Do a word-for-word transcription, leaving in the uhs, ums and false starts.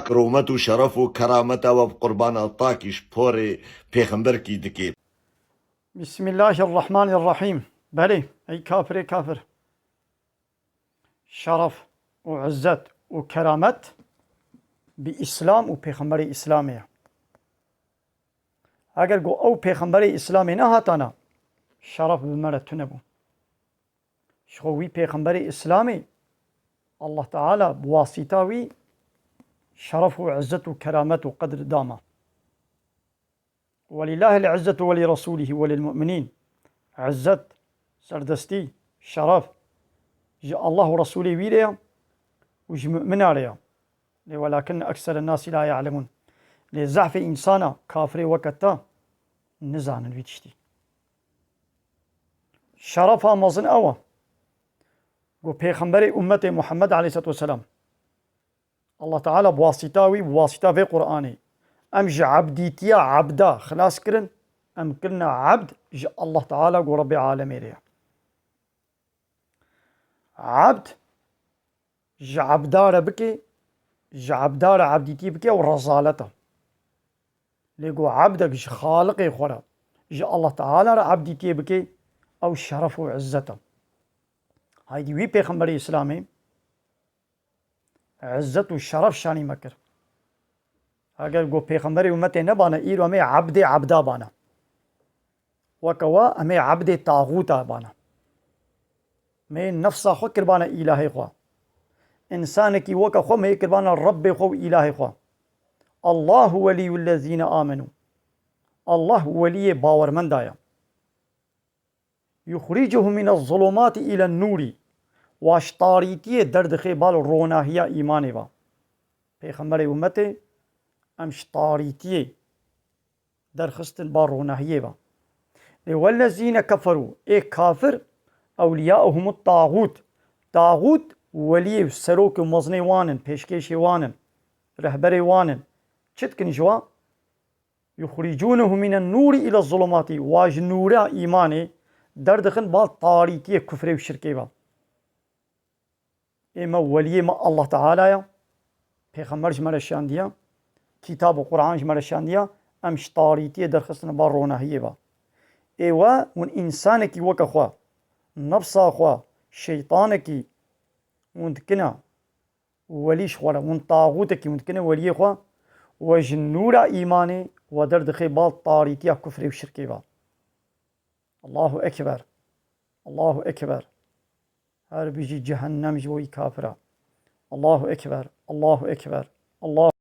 Kiromet û şeref û kerameta we bi qurbana takî ji porê pêxemberkî dike. Bismillahirrahmanirrahîm. Belê, ey kafirê kafir. Şeref û izzet û keramet bi Îslam û pêxemberê Îslamê ye. Eger ku ew pêxemberê Îslamê nehatana, şeref bi me re tune bû. Ji xwe wî pêxemberê Îslamê Allah Teala bi wasîta wî şeref û izzet û keramet û qedr dama. Welillahil izzetu ve li resulihi ve lil mu'minîn. Izzet, serdestî, şeref ji Allah û Resulê wî re ye û ji mu'mina re ye. Lê welakinne ekseren nasi la ya'lemûn. Lê zehfê însana, kafirê weke te, nizanin vî tiştî. Şerefa mezin ew e ku pêxemberê ummetê Muhammed aleyhisselatu vesselam, Allah Teala bi wasîta wî, bi wasîta vê Qur'anê, em ji ebdîtiya ebda xilas kirin, em kirine ebd ji Allah Teala ku Rebbê alemê re ye. Ebd ji ebda re bike, ji ebda re ebdîtî bike, ew rezalet e. Lê ku ebdek ji Xaliqê xwe re, ji Allah Teala re ebdîtiyê bike, ew şeref û izzet e. Haydî wî pêxemberê Îslamê izzet û şeref şanî me kir. Eger ku pêxemberê ummetê nebane, îro em ê ebdê ebda bane. Weke we em ê ebdê taxûta bane. Me yê nefsa xwe kirbane îlahê xwe. Însanekî weke xwe me yê kirbane Rebbê xwe û îlahê xwe. Allahu weliyyu lezîne amenu. Allah weliyê bawermenda ye. Yuxricuhum mine zulumati ile nûrî. Wa ji tarîtiyê derdixe bal ronahiya îmanê ve. Pêxemberê ummetê em ji tarîtiyê derxistin ba ronahiyê ve. Lê wellezîne keferû, ê kafir, ewliyauhumut taxût. Taxût weliyê û serok û mezinê wan in, pêşkêşê wan in, rehberê wan in. Çi dikin ji wa? Yuxricûnehu minen nûrî ile zulumati, wa ji nûra îmanê derdixin ba tarîtiyê kufrê û şirkê ve. Ê me weliyê me Allah Teala ye. Pêxember ji me re şandiye. Kitab û Qur'an ji me re şandiye. Em ji tarîtiyê derxistine ba ronahiyê ve. Ê we hûn însanekî weke xwe, nefsa xwe, şeytanekî hûn dikine welî ji xwe re, hûn taxûtekî hûn dikine weliyê xwe, we ji nûra îmanê we derdixe bal tarîtiya kufrê û şirkê ve. Allahu Ekber. Allahu Ekber. Her bijî cehennem ji bo wî kafira. Allahu Ekber. Allahu Ekber. Allahu